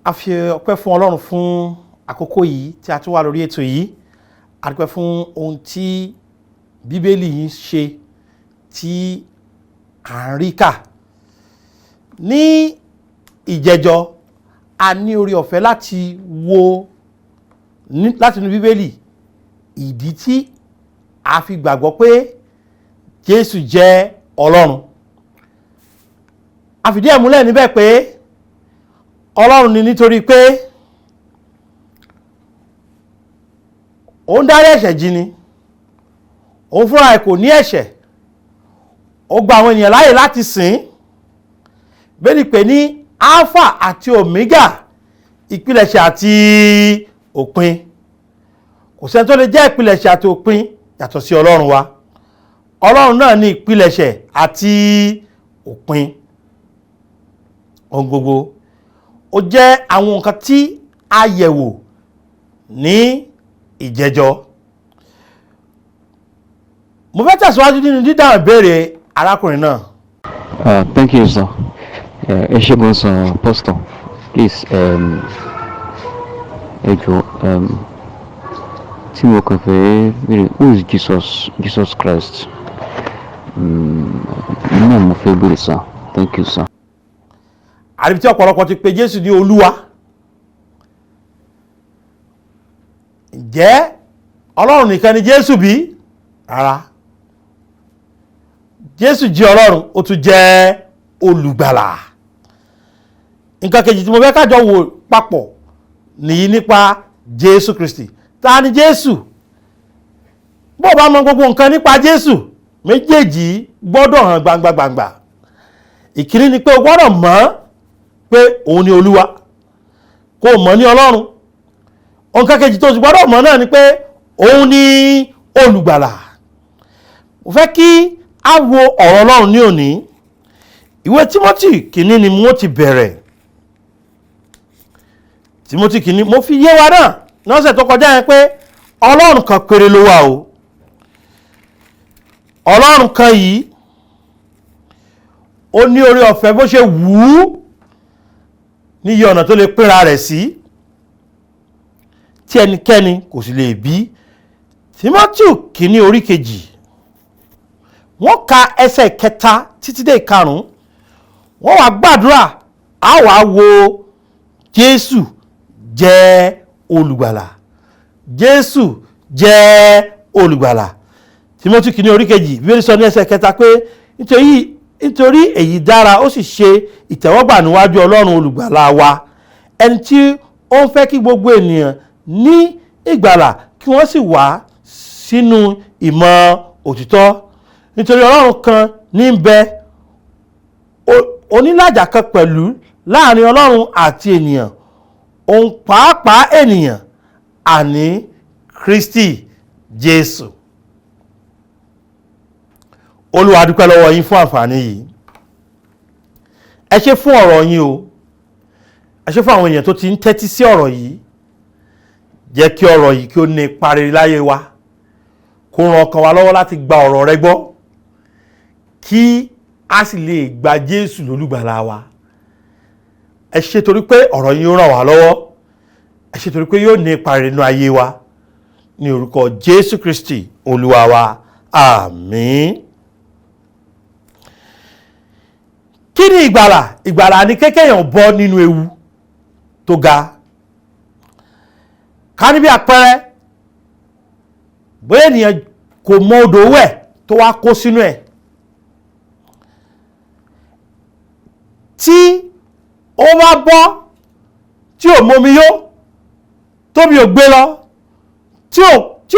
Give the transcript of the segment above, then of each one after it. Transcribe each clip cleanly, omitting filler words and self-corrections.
A fi ọpẹ́ fún Ọlọ́run fún àkókò yìí tí a tún wà lórí ètò yìí. A dúpẹ́ fún ohun tí Bíbélì yìí ń ṣe tí à ń rí kà. Ní ìjẹjọ, a ní oore ọ̀fẹ́ láti wo láti inú Bíbélì ìdí tí a fi gbàgbọ́ pé Jésù jẹ́ Ọlọ́run. A fìdí ẹ̀ múlẹ̀ níbẹ̀ pé Ọlọ́run ni, nítorí pé ó ń dárí ẹ̀ṣẹ̀ jì ni, òun fúnra ẹ̀ kò ní ẹ̀ṣẹ̀, ó gba àwọn ènìyàn láàyè láti sìn. Bẹ́ẹ̀ pé ní Alpha àti Omega, ìpilẹ̀ṣẹ̀ àti òpin. Kò sẹ́ni tó lè jẹ́ ìpilẹ̀ṣẹ̀ àti òpin yàtọ̀ sí Ọlọ́run wa. Ọlọ́run náà ní ìpilẹ̀ṣẹ̀ àti òpin ohun gbogbo. Ó jẹ́ àwọn nǹkan tí a yẹ̀wò ní ìjẹjọ. Mo fẹ́ tẹ̀síwájú nínú dídáhùn ìbéèrè arákùnrin náà. Thank you, sir. Ẹ ṣé gan sir, Pastor. Please, ẹ jọ̀ọ́, tí mo kàn fẹ́ béèrè, who is Jesus, Jesus Christ? Náà mo fẹ́ béèrè, sir. Thank you, sir. Àríbi tí ọ̀pọ̀lọpọ̀ ti pe Jésù ní Olúwa. Ǹjẹ́ Ọlọ́run nìkan ni Jésù bí? Rárá. Jésù jẹ́ Ọlọ́run, ó tún jẹ́ olùgbàlà. Nǹkan kejì tí mo fẹ́ kájọ wò papọ̀ nìyí nípa Jésù Kristi. Ta ni Jésù? Bó o bá mọ gbogbo nǹkan nípa Jésù, méjèèjì gbọ́dọ̀ hàn gbangba gbangba. Ìkíní ni pé o gbọ́dọ̀ mọ̀ pé òun ni Olúwa, kó o mọ̀ ní Ọlọ́run. Nǹkan kejì tó o sì gbọ́dọ̀ mọ̀ náà ni pé òun ni olùgbàlà. Mo fẹ́ kí a wo ọ̀rọ̀ Ọlọ́run ní òní. Ìwé Tímótì kìíní ni mo ti bẹ̀rẹ̀. Tímótì kìíní, mo fi yé wa náà lọ́sẹ̀ tó kọjá yẹn pé Ọlọ́run kan péré ló wà o. Ọlọ́run kan yìí ó ní oore ọ̀fẹ́ bó ṣe wù ú níye ọ̀nà tó lè pínra rẹ̀ sí, tí ẹnikẹ́ni kò sì lè bí. Tímótì kìíní orí kejì, wọ́n ka ẹsẹ̀ kẹta títí dé ìkarùn-ún. Wọ́n wá gbàdúrà, á wàá wo Jésù jẹ́ olùgbàlà. Jésù jẹ́ olùgbàlà. Tímótì kìíní orí kejì, Bíbélì sọ ní ẹsẹ̀ kẹta pé nítorí èyí dára, ó sì ṣe ìtẹ́wọ́gbà níwájú Ọlọ́run olùgbàlà wa, ẹni tí ó ń fẹ́ kí gbogbo ènìyàn ní ìgbàlà, kí wọ́n sì wá sínú ìmọ̀ òtítọ́. Nítorí Ọlọ́run kan ní ń bẹ, onílàjà kan pẹ̀lú láàrin Ọlọ́run àti ènìyàn, òun pàápàá ènìyàn, àní Kristi Jésù. Olúwa, dúpẹ́ lọ́wọ́ yín fún àǹfààní yìí. Ẹ ṣé fún ọ̀rọ̀ yín o. Ẹ ṣé fún àwọn èèyàn tó ti ń tẹ́tí sí ọ̀rọ̀ yìí. Jẹ́ kí ọ̀rọ̀ yìí kí ó ní ipa rere láyé wa, kó ran ọkàn wa lọ́wọ́ láti gba ọ̀rọ̀ rẹ gbọ́, kí a sì lè gba Jésù lólùgbàlà wa. Ẹ ṣé torí pé ọ̀rọ̀ yín ó ràn wá lọ́wọ́. Ẹ ṣé torí pé yóò ní ipa rere nínú ayé wa. Ní orúkọ Jésù Kristi Olúwa wa, àmín. Kí ni ìgbàlà? Ìgbàlà ni kékéyàn bọ́ nínú ewu tó ga. Ká ní bí àpẹẹrẹ, bóyá ènìyàn kò mọ odò wẹ̀ tó wá kó sínú ẹ̀, tí ó bá bọ́ tí ò momi yó, tómi ò gbé lọ, tí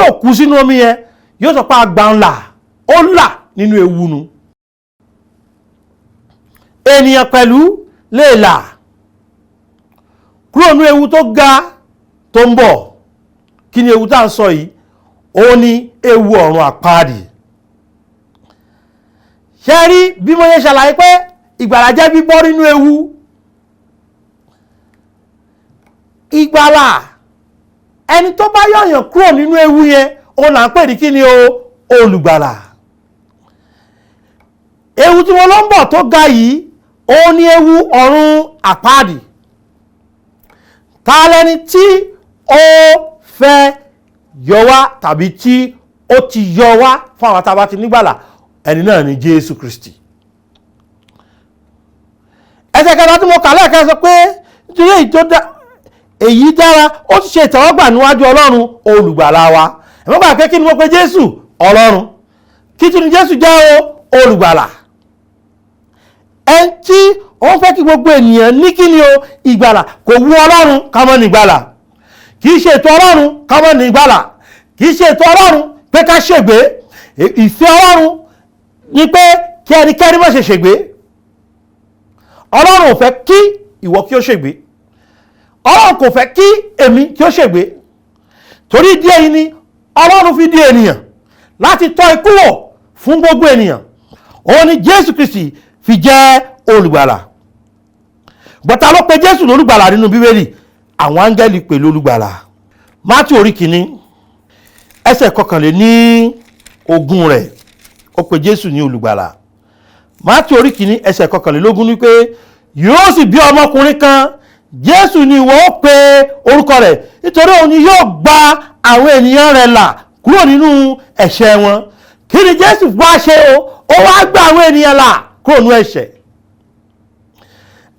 ò kú sínú omi yẹn, yóò sọ pé àgbà ńlá, ó là nínú ewu nu. Ènìyàn pẹ̀lú lè là kúrò nínú ewu tó ga tó ń bọ̀. Kí ni ewu tá à ń sọ yìí? Ó ní ewu ọ̀run àpáàdì. Ṣé rí bí mo ṣe ṣàlàyé pé ìgbàlà jẹ́ bíbọ́ nínú ewu? Ìgbàlà, ẹni tó bá yọ̀yàn kúrò nínú ewu yẹn, òun là ń pè ní kí ni o? Olùgbàlà. Ewu tí wọ́n ló ń bọ̀ tó ga yìí, òun ni ewu ọ̀run àpáàdì. Ta lẹni tí ó fẹ́ yọ wá tàbí tí ó ti yọ wá fún àwọn tá a bá ti nígbàlà? Ẹni náà ni Jésù Kristi. Ẹsẹ̀ kẹta tí mo kà lẹ́ẹ̀kan sọ pé nítorí èyí tó dá èyí dára, ó ti ṣe ìtẹ́wọ́gbà níwájú Ọlọ́run olùgbàlà wa. Ẹ̀mọ́ gbà pé kí ni mo pe Jésù? Ọlọ́run. Kí tún ni Jésù jẹ́ o? Olùgbàlà. Ẹni tí ó ń fẹ́ kí gbogbo ènìyàn ní kí ni o? Ìgbàlà. Kò wù Ọlọ́run ká má ní ìgbàlà. Kì í ṣe ètò Ọlọ́run ká má ní ìgbàlà. Kì í ṣe ètò Ọlọ́run pé ká ṣègbé. Ìfẹ́ Ọlọ́run ni pé kí ẹnikẹ́ni má ṣe ṣègbé. Ọlọ́run ò fẹ́ kí ìwọ kí ó ṣègbé. Ọlọ́run kò fẹ́ kí èmi kí ó ṣègbé. Torí ìdí èyí ni Ọlọ́run fi di ènìyàn láti tọ́ ikú wò fún gbogbo ènìyàn. Òun ni Jésù Kristi fi jẹ́ olùgbàlà. Gbọ́ta ló pe Jésù lólùgbàlà nínú Bíbélì? Àwọn áńgẹ́lì pè lólùgbàlà. Mátì orí kìíní, ẹsẹ̀ 21 rẹ̀, ó pe Jésù ní olùgbàlà. Mátì orí kìíní, ẹsẹ̀ 21 ní pé yóò sì bí ọmọkùnrin kan, Jésù ni ìwọ ó pe orúkọ rẹ̀, nítorí òun ni yóò gba àwọn ènìyàn rẹ̀ là kúrò nínú ẹ̀ṣẹ̀ wọn. Kí ni Jésù wá ṣe o? Ó wá gba àwọn ènìyàn là kúrò nínú ẹ̀ṣẹ̀.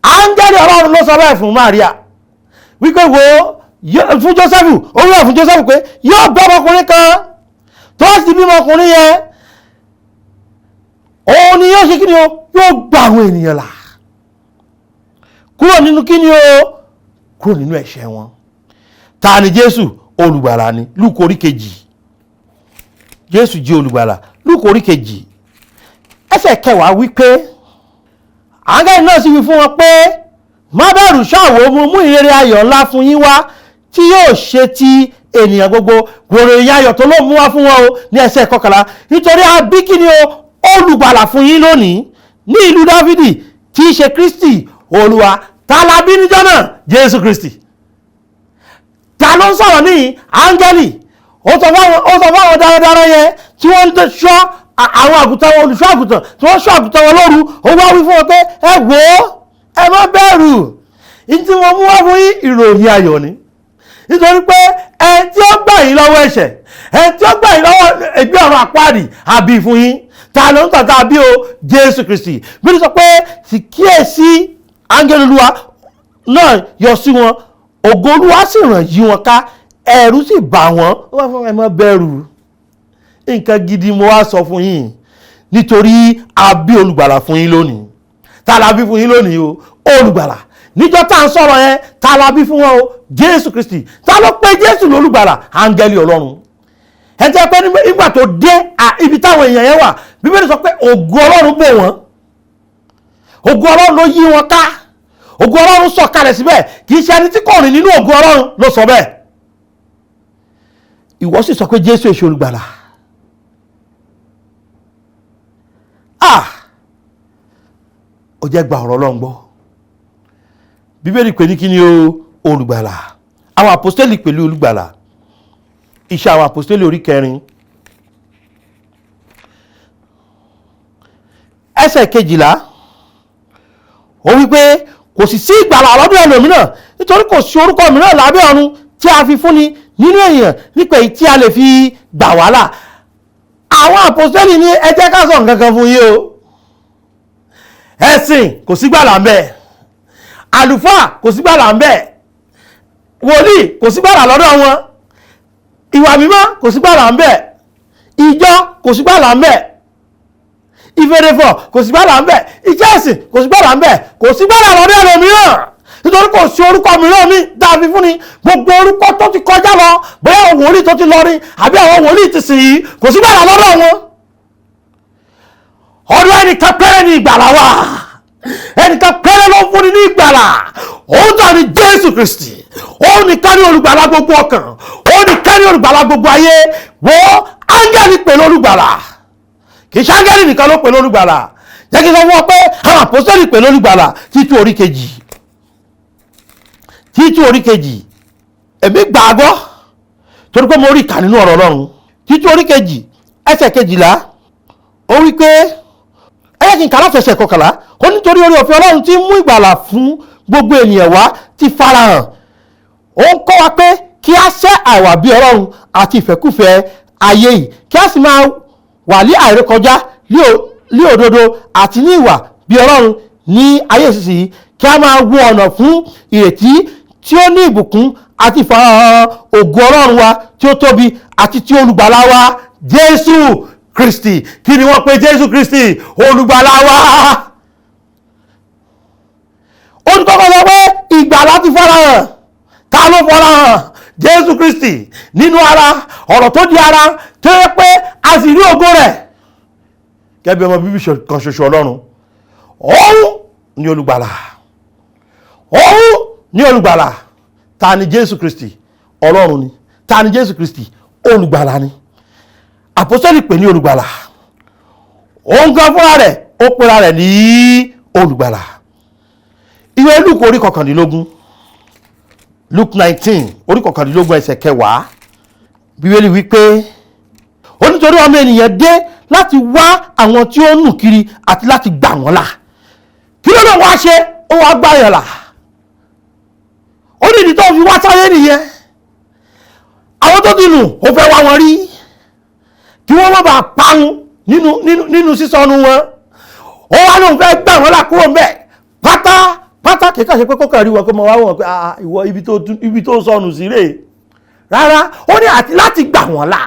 Áńgẹ́lì Ọlọ́run ló sọ bẹ́ẹ̀ fún Maria wípé wo fún Jósẹ́fù, ó wúlò fún Jósẹ́fù pé yóò bí ọmọkùnrin kan, tó sì bímọ ọkùnrin yẹn, òun ni yóò ṣe kí ni o? Yóò gba àwọn ènìyàn là kúrò nínú kí ni o? Kúrò nínú ẹ̀ṣẹ̀ wọn. Ta ni Jésù? Olùgbàlà ni. Lúùkù orí kejì, Jésù jẹ́ olùgbàlà. Lúùkù orí kejì, ẹsẹ̀ kẹwàá wípé áńgẹ́lì náà sì wí fún wọn pé má bẹ̀rù, ṣáà mo mú ìrere ayọ̀ ńlá fún yín wá tí yóò ṣe ti ènìyàn gbogbo. Gbòòrò ìyẹn ayọ̀ tó ló mú wá fún wọn o ní ẹsẹ̀ kọkànlá: nítorí a bí kí ni o? Olùgbàlà fún yín lónìí ní ìlú Dáfídì, tí í ṣe Kristi Olúwa. Ta la bí níjọ́ náà? Jésù Kristi. Ta ló ń sọ̀rọ̀ ní? Áńgẹ́lì. Ó sọ fáwọn darandaran yẹn tí wọ́n ń ṣọ́ àwọn àgùntàn wọn, olùṣọ́ àgùntàn tí wọ́n ṣọ́ àgùntàn wọn lóru. Ó wá wí fún wọn pé ẹ wò ó, ẹ má bẹ̀rù, ní tí mo mú wá fún yín, ìròyìn ayọ̀ ni, nítorí pé ẹni tí ó gbà yín lọ́wọ́ ẹ̀ṣẹ̀, ẹni tí ó gbà yín lọ́wọ́ ẹgbẹ́ ọ̀run àpáàdì, àbí fún yín. Ta ló ń tàtà bí o? Jésù Kristi. Bí ó sọ pé sì kíyèsí, áńgẹ́lì Olúwa náà yọ sí wọn, ògo Olúwa sì ràn yí wọn ká, ẹ̀rù sì bà wọ́n. Ó wá fún ẹ, má bẹ̀rù, nǹkan gidi mo wá sọ fún yín, nítorí a bí olùgbàlà fún yín lónìí. Ta la bí fún yín lónìí o? Olùgbàlà. Níjọ́ tá à ń sọ̀rọ̀ yẹn, ta la bí fún wọn o? Jésù Kristi. Ta ló pé Jésù lólùgbàlà? Áńgẹ́lì Ọlọ́run. Ẹ jẹ́ pé nígbà tó dé ibi táwọn èèyàn yẹn wà, Bíbélì sọ pé ògo Ọlọ́run bò wọ́n, ògo Ọlọ́run ló yí wọn ká, ògo Ọlọ́run sọ̀kalẹ̀ síbẹ̀. Kì í ṣe ẹni tí kò rìn nínú ògo Ọlọ́run ló sọ bẹ́ẹ̀. Ìwọ sì sọ pé Jésù èṣù olùgbàlà. Ah, ó jẹ́ gba ọ̀rọ̀ Ọlọ́run gbọ́. Bíbélì pè ní kí ni o? Olùgbàlà. Àwọn àpọ́stélì pẹ̀lú olùgbàlà. Iṣẹ́ àwọn àpọ́stélì orí kẹrin, ẹsẹ̀ 12, ó wí pé kò sì sí ìgbàlà lọ́dọ̀ ẹlòmíràn, nítorí kò sí orúkọ mìíràn lábẹ́ ọ̀run tí a fi fúnni nínú èèyàn nípa èyí tí a lè fi gbà wá là. Àwọn àpọ́stélì ní ẹ jẹ́ ká sọ nǹkan kan fún yín o. Ẹ̀sìn, kò sí gbàlà ń bẹ̀. Àlùfáà, kò sí gbàlà ń bẹ̀. Wòlíì, kò sí gbàlà lọ́dọ̀ wọn. Ìwà mímọ́, kò sí gbàlà ń bẹ̀. Ìjọ, kò sí gbàlà ń bẹ̀. Ìfèrèfọ̀, kò sí gbàlà ń bẹ̀. Iṣẹ́ ẹ̀sìn, kò sí gbàlà ń bẹ̀. Kò sí gbàlà lọ́dọ̀ ẹlòmíràn, nítorí kò sí orúkọ mìíràn mi dàbí fúnni. Gbogbo orúkọ tó ti kọjá lọ, bóyá àwọn wòlíì tó ti lọ rí àbí àwọn wòlíì ti sìn yìí, kò sí gbàlà lọ́dọ̀ wọn. Ọ̀dọ̀ ẹnìkan péré ní ìgbàlà wà. Ẹnìkan péré ló ń fúnni ní ìgbàlà, òun náà ni Jésù Kristi. Òun nìkan ní olùgbàlà gbogbo ọkàn, òun nìkan ní olùgbàlà gbogbo ayé. Wo áńgẹ́lì pẹ̀lú olùgbàlà. Kì í ṣe áńgẹ́lì nìkan ló pẹ̀lú olùgbàlà. Jẹ́ kí n sọ fún ọ pé àwọn àpọ́sítélì pẹ̀lú olùgbàlà. Títú orí kejì, Títú orí kejì, èmi gbàgbọ́ torí pé mo rí ìkà nínú ọ̀rọ̀ Ọlọ́run. Títú orí kejì, ẹsẹ̀ 12, ó wí pé, ẹ jẹ́ kí n kà láti ẹsẹ̀ 11. Ó nítorí oore ọ̀fẹ́ Ọlọ́run tí ń mú ìgbàlà fún gbogbo ènìyàn wá ti farahàn. Ó ń kọ́ wa pé kí a sẹ́ àìwà bí Ọlọ́run àti ìfẹ́kúfẹ̀ẹ́ ayé yìí, kí a sì máa wà ní àìrékọjá lí òdodo àti ní ìwà bí Ọlọ́run ní ayé ìsinsìnyí, kí a máa wo ọ̀nà fún ìrètí tí ó ní ìbùkún àti ìfarahàn ògo Ọlọ́run wa tí ó tóbi àti tí olùgbàlà wa Jésù Kristi. Kí ni wọ́n pe Jésù Kristi? Olùgbàlà wa. Ó ní kọ́kọ́ sọ pé ìgbàlà ti farahàn. Ta ló farahàn? Jésù Kristi nínú ara, ọ̀rọ̀ tó di ara, tó yẹ pé a sì rí ògo rẹ̀ gẹ́gẹ́ bí ọmọ bíbí kan ṣoṣo Ọlọ́run. Òun ni olùgbàlà, òun ni olùgbàlà. Ta ni Jésù Kristi? Ọlọ́run ni. Ta ni Jésù Kristi? Olùgbàlà ni. Àpọ́sítélì pè ní olùgbàlà. Òun gan fúnra rẹ̀, ó pera rẹ̀ ní olùgbàlà. Ìwé Luke orí 19, Luke 19 orí 19 ẹsẹ̀ 10, Bíbélì wípé ó nítorí ọmọ ènìyàn dé láti wá àwọn tí ó nù kiri àti láti gbà wọ́n là. Kí ló lè wá ṣe? Ó wá gbà yàn là. Ó ní ìdí tó fi wá sáyé nìyẹn. Àwọn tó ti nù, ó fẹ́ wá wọn rí kí wọ́n má bàa parun nínú sísọnù wọn. Ó wá lóun fẹ́ gbà wọ́n là kúrò ńbẹ̀ pátápátá. Kì í kàn ṣe pé kókàn rí wọn kó mọ wá wọn pé ìwọ ibi tó sọnù sí rèé. Rárá, ó ní àti láti gbà wọ́n là.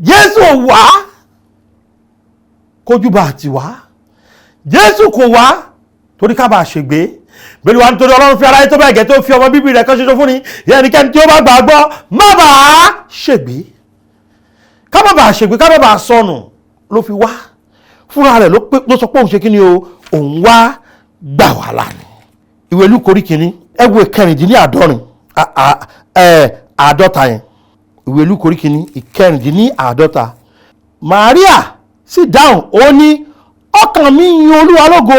Jésù wá kójú bá ti wá. Jésù kò wá torí ká bá ṣègbé. Bẹ́ẹ̀ wá nítorí Ọlọ́run fi aráyé tó bẹ́ẹ̀ gẹ́ tó fi ọmọ bíbí rẹ̀ kan ṣoṣo fún ni, ẹnikẹ́ni tí ó bá gbàgbọ́ má bàa ṣègbé. Ká má bàa ṣègbé, ká má bàa sọnù ló fi wá. Fúnra rẹ̀ ló sọ pé òun ṣe kí ni o, òun wá gbà wá là ní. Ìwé Lúùkù orí 1, ẹ wo 46, 50 yẹn. Ìwé Lúùkù orí 1, 46. Màríà sì dáhùn, ó ní, ọkàn mi yin Olúwa lógo,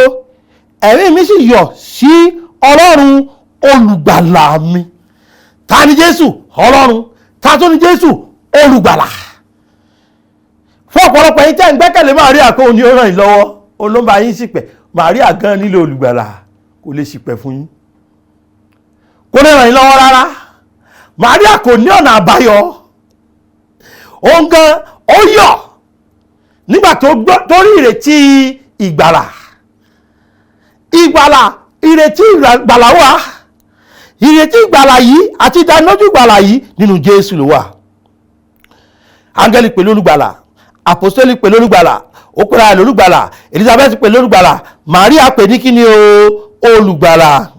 ẹ̀mí mi sì yọ̀ sí Ọlọ́run olùgbàlà mi. Ta ni Jésù? Ọlọ́run. Ta tó ni Jésù? Olùgbàlà. Fún ọ̀pọ̀lọpọ̀ ẹ̀yin tẹ́ ń gbẹ́kẹ̀lé Màríà kó ní ó ràn yín lọ́wọ́, òun ló ń bá yín ṣìpẹ̀. Màríà gan nílò olùgbàlà, kò lè ṣìpẹ̀ fún yín, kò lè ràn yín lọ́wọ́ rárá. Màríà kò ní ọ̀nà àbáyọ. Òun gan ó yọ̀ nígbà tó gbọ́ tó rí ìrètí ìgbàlà. Ìgbàlà, ìrètí ìgbàlà wà. Ìrètí ìgbàlà yìí àti ìdánilójú ìgbàlà yìí nínú Jésù ló wà. Áńgẹ́lì pẹ̀lú olùgbàlà, àpọ́sítélì pẹ̀lú olùgbàlà, ó pera rẹ̀ lólùgbàlà, Elizabeth pẹ̀lú olùgbàlà, Màríà pè ní kíni o, olùgbàlà.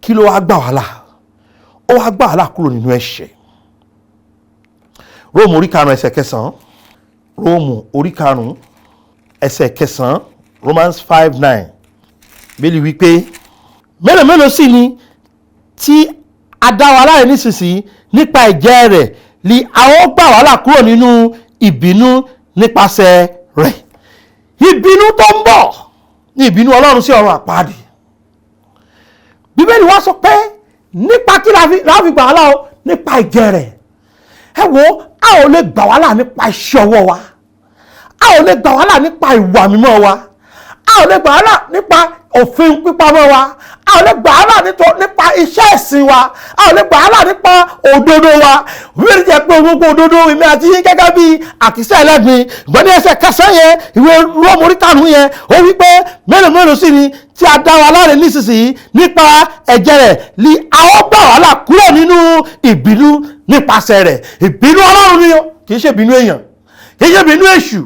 Kí ló wá gbà wá là? Ó wá gbà wá là kúrò nínú ẹ̀ṣẹ̀. Róòmù orí 5 ẹsẹ̀ 9. Róòmù orí 5 ẹsẹ̀ 9, Romans 5:9. Bíbélì wípé mélòó mélòó sì ni tí a dá wa láre nísinsìnyí nípa ẹ̀jẹ̀ rẹ̀ li a ó gbà wá là kúrò nínú ìbínú nípasẹ̀ rẹ̀. Ìbínú tó ń bọ̀ ní ìbínú Ọlọ́run sí ọ̀run àpáàdì. Bíbélì wá sọ pé nípa kí la fi gbà wá là o? Nípa ẹ̀jẹ̀ rẹ̀. Ẹ wo, a ò lè gbà wá là nípa iṣẹ́ ọwọ́ wa, a ò lè gbà wá là nípa ìwà mímọ́ wa, a ò lè gbà wá là nípa òfin pípamọ́ wa, a ò lè gbà wá là nípa iṣẹ́ ẹ̀sìn wa, a ò lè gbà wá là nípa òdodo wa. Bíbélì jẹ́ pé gbogbo òdodo èmi àti yín gẹ́gẹ́ bí àkísà ẹlẹ́gbin. Ìgbọ́n ní ẹsẹ̀ 9 yẹn, ìwé Róòmù orí 5 yẹn, ó wí pé mélòó mélòó sì ni tí a dá wa láre nísinsìnyí nípa ẹ̀jẹ̀ rẹ̀ li a ó gbà wá là kúrò nínú ìbínú nípasẹ̀ rẹ̀. Ìbínú Ọlọ́run ni o, kì í ṣe ìbínú èèyàn, kì í ṣe ìbínú èṣù,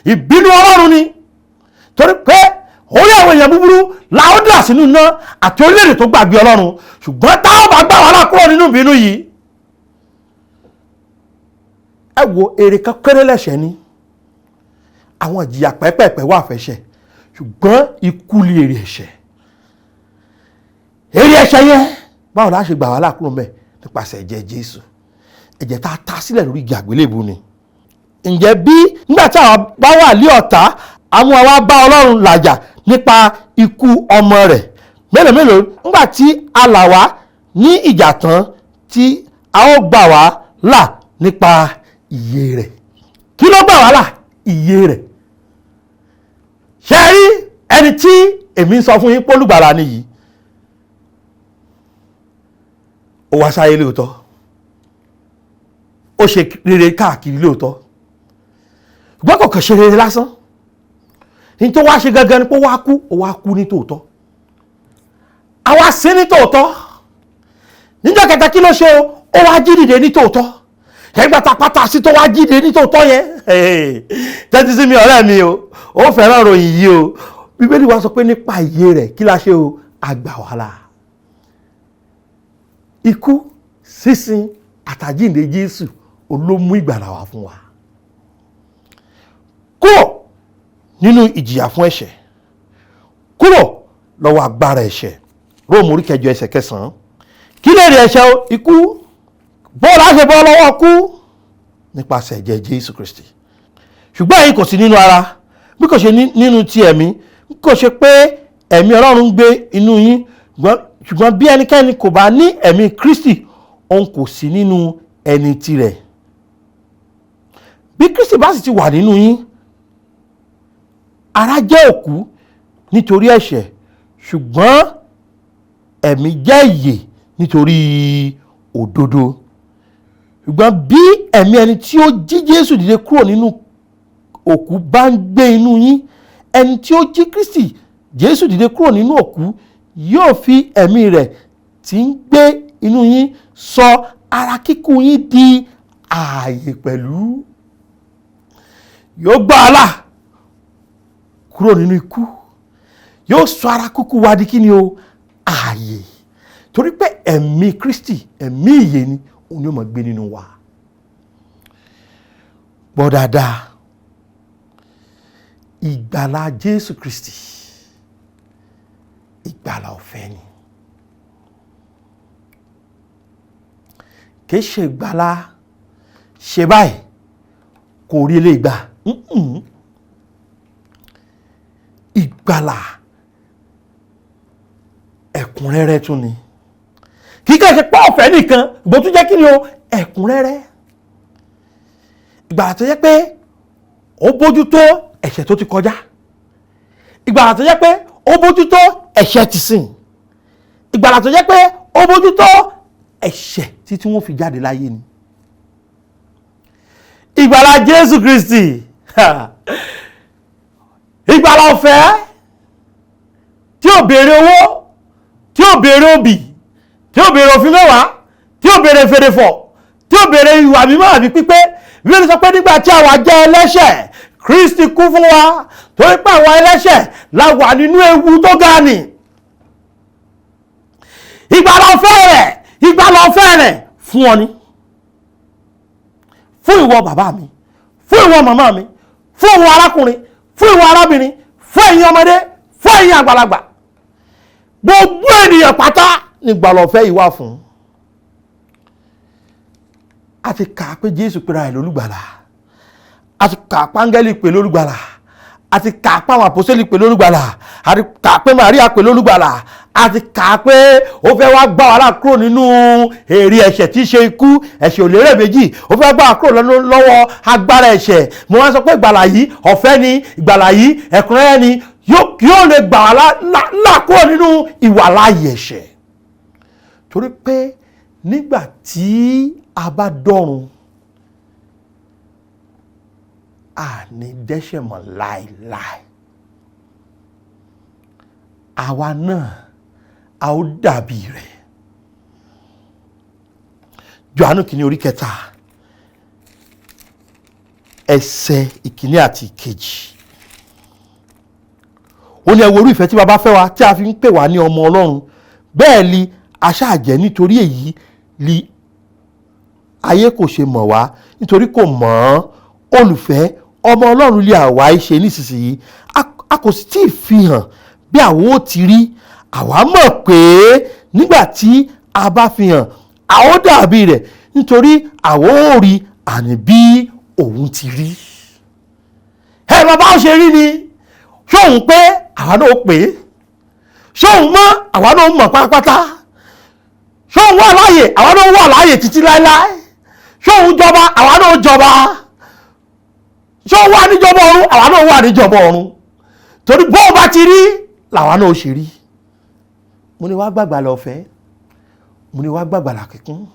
ìbínú Ọlọ́run ni. Torí pé orí àwọn èèyàn búburú la ó dà sínú iná àti orílẹ̀-èdè tó gbàgbé Ọlọ́run. Ṣùgbọ́n táwọn bá gbà wá là kúrò nínú ìbínú yìí, ẹ wo èrè kan péré lẹ́ṣẹ̀ ni. Àwọn ìjìyà pẹ́pẹ́pẹ́ wà fẹ́ṣẹ̀, ṣùgbọ́n ikú lè èrè ẹ̀ṣẹ̀. Èrè ẹ̀ṣẹ̀ yẹn báwo la ṣe gbà wá là kúrò ńbẹ̀? Nípasẹ̀ ẹ̀jẹ̀ Jésù, ẹ̀jẹ̀ tá a ta sílẹ̀ lórí igi àgbélébùú ni. Ǹjẹ́ bí nígbà tí àwa bá wà lé ọ̀tá, àmú àwa bá Ọlọ́run làjà nípa ikú ọmọ rẹ̀, mélòó mélòó nígbà tí a là wá ní ìjà tán tí a ó gbà wá là nípa ìyè rẹ̀. Kí ló gbà wá là? Ìyè rẹ̀. Ṣé rí ẹni tí èmi ń sọ fún yín pólùgbàlà nìyí? Ó wá sáyé lóòótọ́, ó ṣe rere káàkiri lóòótọ́, ṣùgbọ́n kò kàn ṣe rere lásán. Ní tó wá ṣe gangan ni pé ó wá kú, ó wá kú ní tòótọ́, àwa sí ní tòótọ́. Níjọ́ kẹta, kí ló ṣe o? Ó wá jí dìde ní tòótọ́. Ẹgbẹ́ ta pátá sí tó wá jí dìde ní tòótọ́ yẹn, tẹ́tí sí mi, ọ̀rẹ́ mi o, ó fẹ́ràn ròyìn yìí o. Bíbélì wa sọ pé nípa ìyè rẹ̀, kí la ṣe o? Àgbà wàhálà. Ikú, sísin àtàjíǹde Jésù olómú ìgbàlà wá fún wa kúrò nínú ìjìyà fún ẹ̀ṣẹ̀, kúrò lọ́wọ́ agbára ẹ̀ṣẹ̀. Róòmù orí 8 ẹsẹ̀ 9. Kí lè rí ẹ̀ṣẹ̀ o? Ikú. Bọ́ọ̀lù àṣẹ bọ́ lọ́wọ́ kú nípasẹ̀ ẹ̀jẹ̀ Jésù Kristi. Ṣùgbọ́n ẹ̀yin kò sí nínú ara, bí kò ṣe nínú ti ẹ̀mí, bí kò ṣe pé ẹ̀mí Ọlọ́run ń gbé inú yín. Ṣùgbọ́n bí ẹnikẹ́ni kò bá ní ẹ̀mí Kristi, òun kò sí nínú ẹni tirẹ̀. Bí Kristi bá sì ti wà nínú yín, ara jẹ́ òkú nítorí ẹ̀ṣẹ̀, ṣùgbọ́n ẹ̀mí jẹ́ ìyè nítorí òdodo. Ṣùgbọ́n bí ẹ̀mí ẹni tí ó jí Jésù dìde kúrò nínú òkú bá ń gbé inú yín, ẹni tí ó jí Kristi Jésù dìde kúrò nínú òkú yóò fi ẹ̀mí rẹ̀ tí ń gbé inú yín sọ ara kíkú yín di ààyè pẹ̀lú. Yóò gbà á là kúrò nínú ikú, yóò sọ ara kúkú wa di kíni o? Ààyè. Torí pé ẹ̀mí Kristi, ẹ̀mí ìyè ni, òun yóò máa gbé nínú wa. Gbọ́ dáadáa, ìgbàlà Jésù Kristi, ìgbàlà ọ̀fẹ́ ni. Kìí ṣe ìgbàlà ṣe báyìí kò rí eléyìí gbà. Ìgbàlà ẹ̀kúnrẹ́rẹ́ tún ni. Kì í kàn ṣe pé ọ̀fẹ́ nìkan, ìgbò tún jẹ́ kí ni o? Ẹ̀kúnrẹ́rẹ́. Ìgbàlà tó jẹ́ pé ó bójú tó ẹ̀ṣẹ̀ tó ti kọjá, ìgbàlà tó jẹ́ pé ó bójú tó ẹ̀ṣẹ̀ ti sìn, ìgbàlà tó jẹ́ pé ó bójú tó ẹ̀ṣẹ̀ títí wọ́n fi jáde láyé ni. Ìgbàlà Jésù Kristi, ìgbàlà ọ̀fẹ́ tí ò béèrè owó, tí ò béèrè òbí, tí ò béèrè òfin mẹ́wàá, tí ò béèrè fèrèfọ̀, tí ò béèrè ìwà mímọ́ àbí pípé. Bíbélì sọ pé nígbà tí àwa jẹ́ ẹlẹ́ṣẹ̀, Kristi kú fún wa. Torí pé àwa ẹlẹ́ṣẹ̀ la wà nínú ewu tó ga nì. Ìgbàlà ọ̀fẹ́ rẹ̀, ìgbàlà ọ̀fẹ́ rẹ̀ fún ọ ni, fún ìwọ bàbá mi, fún ìwọ màmá mi, fún ìwọ arákùnrin, fún ìwọ arábìnrin, fún ẹ̀yin ọmọdé, fún ẹ̀yin àgbàlagbà, gbogbo ènìyàn pátá ní ìgbàlà ọ̀fẹ́ yìí wà fún. A ti kà á pé Jésù pera ẹ̀ lólùgbàlà, a ti kà á pángẹ́lì pè lólùgbàlà, a ti kà á páwọn àpọ́sítélì pè lólùgbàlà, a ti kà á pé Màríà pè lólùgbàlà, a ti kà á pé ó fẹ́ wá gbà wá là kúrò nínú èrè ẹ̀ṣẹ̀ tí í ṣe ikú. Ẹ̀ṣẹ̀ ò lérè méjì. Ó fẹ́ gbà wá kúrò lọ́wọ́ agbára ẹ̀ṣẹ̀. Mo wá sọ pé ìgbàlà yìí ọ̀fẹ́ ni, ìgbàlà yìí ẹ̀kúnrẹ́rẹ́ ni, yóò lè gbà wá là kúrò nínú ìwàláàyè ẹ̀ṣẹ̀. Torí pé nígbà tí a bá dọ̀run, a ní dẹ́ṣẹ̀ mọ́ láéláé. Àwa náà a ó dàbí rẹ̀. Jòhánù kìíní orí 3 ẹsẹ̀ 1 àti 2. Ó ní, ẹ wo irú ìfẹ́ tí baba fẹ́ wa tí a fi ń pè wá ní ọmọ Ọlọ́run, bẹ́ẹ̀ ni a ṣáà jẹ́. Nítorí èyí li ayé kò ṣe mọ̀ wá, nítorí kò mọ̀ ọ́n. Olùfẹ́, ọmọ Ọlọ́run lè àwa ṣe nísinsìnyí, a kò sì tí ì fi hàn bí àwọn ó ti rí. Àwa mọ̀ pé nígbà tí a bá fi hàn, a ó dàbí rẹ̀, nítorí àwa ó rí àní bí òun ti rí. Ẹ bàbá ó ṣe rí ni. Ṣóun pé àwa náà ó pè é, ṣóun mọ́ àwa náà ó mọ̀ pátápátá, ṣóun wà láàyè àwa náà ó wà láàyè títí láéláé, ṣóun jọba àwa náà ó jọba, ṣóun wà níjọba ọ̀run àwa náà wà níjọba ọ̀run. Torí bóun bá ti rí làwa náà ó ṣe rí. Mo ní wá gbàgbà lọ́fẹ̀ẹ́. Mo ní wá gbàgbàlà kíkún,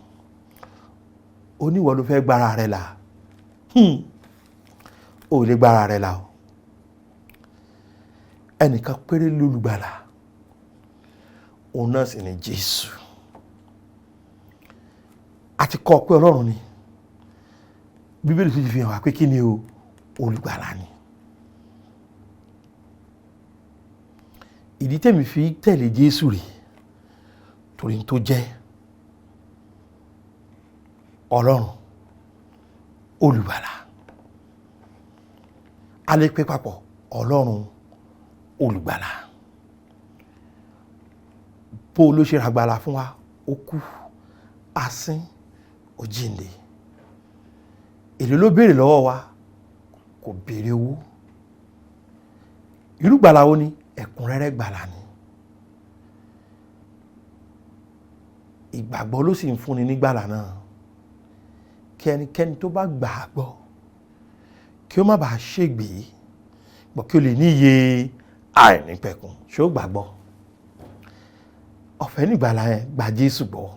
oníwọ̀ ló fẹ́ gbára rẹ̀ là. Ò lè gbára rẹ̀ là o. Ẹnìkan péré lólùgbàlà, òun náà sì ni Jésù. Àti kọ́ pé Ọlọ́run ni. Bíbélì tó ti fi hàn wá pé kí ni o, olùgbàlà ni. Ìdí tèmi fi tẹ̀lé Jésù rèé, torí tó jẹ́ Ọlọ́run olùgbàlà. A lè pè papọ̀ Ọlọ́run olùgbàlà. Bó ló ṣe ràgbàlà fún wa, ó kú, asín, ó jíǹde. Èló ló béèrè lọ́wọ́ wa? Kò béèrè owó. Irú gbàlà wo ni? Ẹ̀kúnrẹ́rẹ́ gbàlà ni. Ìgbàgbọ́ ló sì ń fúnni nígbàlà náà. Kí ẹnikẹ́ni tó bá gbà á gbọ́, kí ó má bàa ṣègbè, bọ̀ kí ó lè ní iye àìnípẹ̀kun. Ṣé ó gbàgbọ́? Ọ̀fẹ́ nígbàlà yẹn, gba Jésù gbọ́,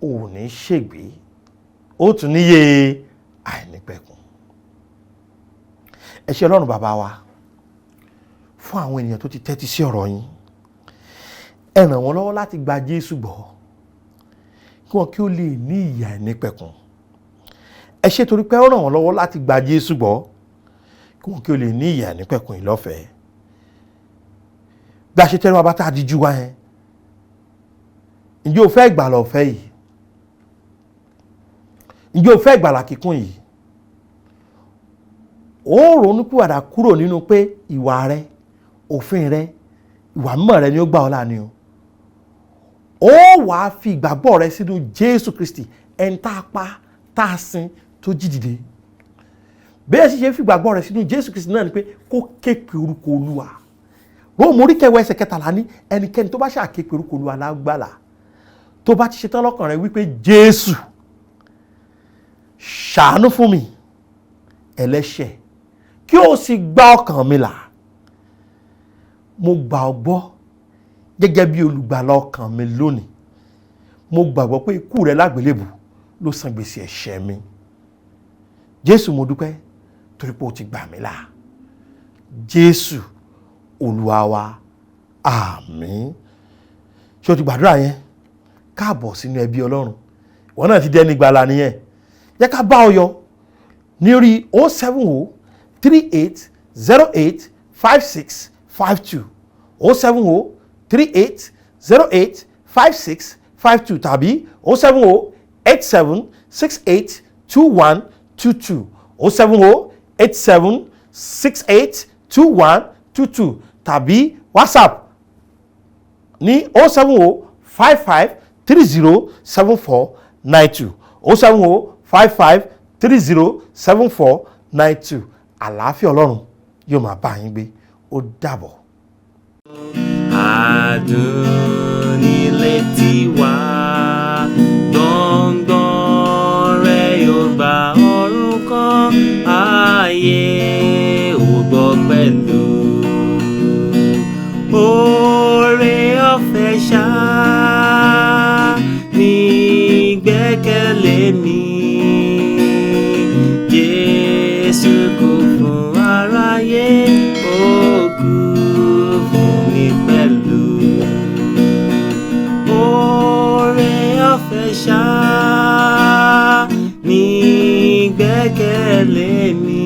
ò ní ṣègbè, ó tún níye àìnípẹ̀kun. Ẹ ṣé Ọlọ́run bàbá wa fún àwọn ènìyàn tó ti tẹ́tí sí ọ̀rọ̀ yín. Ẹ ràn wọ́n lọ́wọ́ láti gba Jésù gbọ́, kí wọ́n kí ó lè ní ìyè àìnípẹ̀kun. Ẹ ṣé torí pé ó ràn wọ́n lọ́wọ́ láti gba Jésù gbọ́, kí wọ́n kí ó lè ní ìyè àìnípẹ̀kun yìí lọ́fẹ̀ẹ́. Bí a ṣe tẹ́lẹ̀ wá bá tá a di ju wa yẹn, ǹjẹ́ o fẹ́ ìgbàlà ọ̀fẹ́ yìí? Ǹjẹ́ o fẹ́ ìgbàlà kíkún yìí? Ó ronúpìwàdà kúrò nínú pé ìwà rẹ, òfin rẹ, ìwà mímọ́ rẹ ni ó gbà ọ́ là ni o. Ó wàá fi ìgbàgbọ́ rẹ sínú Jésù Kristi, ẹni tá a pa, tá a sin, tó jí dìde. Bẹ́ẹ̀ sì ṣe fi ìgbàgbọ́ rẹ sínú Jésù Kristi náà ni pé kó ké pe orúkọ Olúwa. Róòmù orí kẹwàá ẹsẹ̀ kẹtàlá ní ẹnikẹ́ni tó bá ṣàké pe orúkọ Olúwa lágbàlá. Tó bá ti ṣetán lọ́kàn rẹ wípé Jésù ṣàánú fún mi ẹlẹ́ṣẹ̀, kí o sì gba ọkàn mi là. Mo gbà ọ́ gbọ́ gẹ́gẹ́ bí olùgbàlà ọkàn mi lónìí. Mo gbàgbọ́ pé ikú rẹ lágbélébù ló san gbèsè ẹ̀ṣẹ̀ mi. Jésù, mo dúpẹ́ torí pé o ti gbà mí là. Jésù Olúwa wa, àmín. Ṣé o ti gbàdúrà yẹn? Káàbọ̀ sínú ẹbí Ọlọ́run. Ìwọ náà ti dẹni ìgbàlà nìyẹn. Jẹ́ ká bá ọ yọ ní orí 070 38 08 56 52, 070 38 08 56 52 tàbí 070 87 68 21 22, 070 87 68 21 22 tàbí WhatsApp ní 070 55 30 74 92, 070 55 30 74 92. Àlàáfíà Ọlọ́run yóò máa bá yín gbé. Ó dàbọ̀. Adùn nílé tiwa, gbọ̀ngbọ̀n rẹ̀ yóò gba ọ̀run kan, ayé ò gbọ́ pẹ̀lú. Oore ọ̀fẹ́ ṣá ní gbẹ́kẹ̀lé mi. Jésù kú fún aráyé, ó kú fún mi pẹ̀lú. Oore ọ̀fẹ́ ṣá ní gbẹ́kẹ̀lé mi.